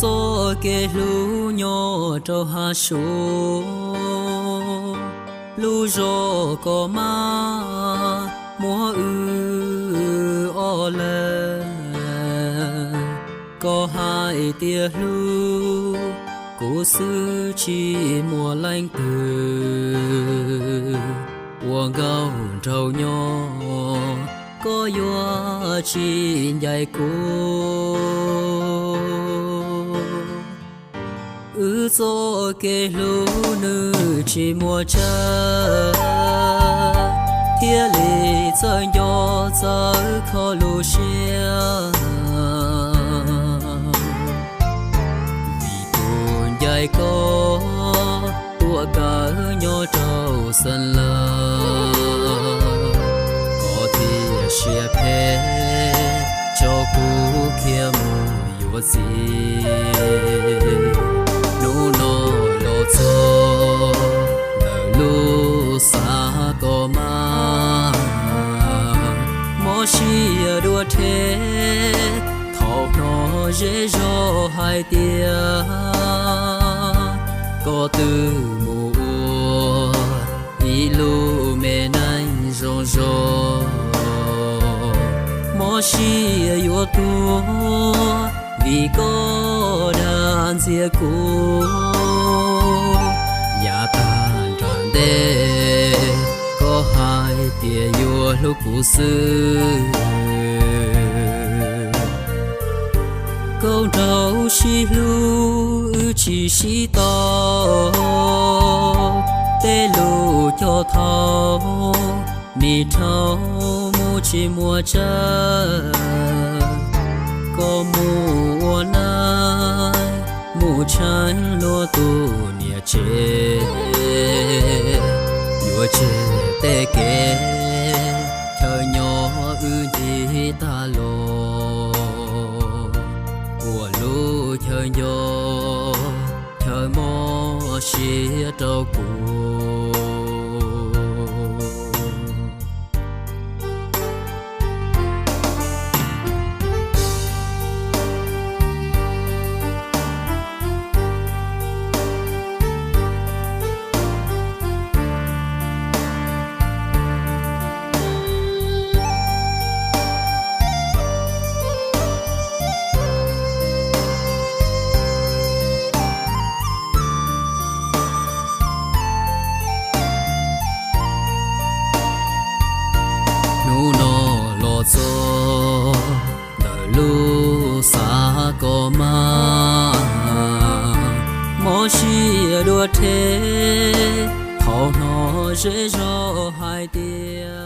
Txoj kev hlub nyob rau hav suav, lub zog koj maj muab wb ob leeg. Koj hais tias hlub kuv xwb tsis muaj leej twg, ua nkauj nraug nyob koj yuav tsis ncaim kuv. Wb txoj kev hlub nws tsis muaj tsawg, thiaj li txawj nco txawv kho lub siab. Vim tus ncaim koj tuaj kawm nyob rau Xeem Las, koj tias siab phem tso kuv khiav mus yuav txiv. Hnub no los txog ntawm lub xav koj mas, mob siab dua rhe thaum hnov zej zog hais tias koj twb mus ua ib lub me neej zoo zoo. Mob siab yuav tuag vim koj dag ntxias kuv. Yav tag nram ntej koj hais tias yuav hlub kuv xwb. Nkauj nraug sib hlub wb tsis sib tau, tej lus cog thaum nim dhau mus tsis muaj tsawg. Koj mus ua neej mus tsheej luag tus niam tsev, yuav tseg tej kev chaw nyob wb nti tag los, ua lub chaw nco chaw mob siab rau kuv. Hnub no los txog ntawm lub xav koj mas, mob siab dua rhe thaum hnov zej zog hais tias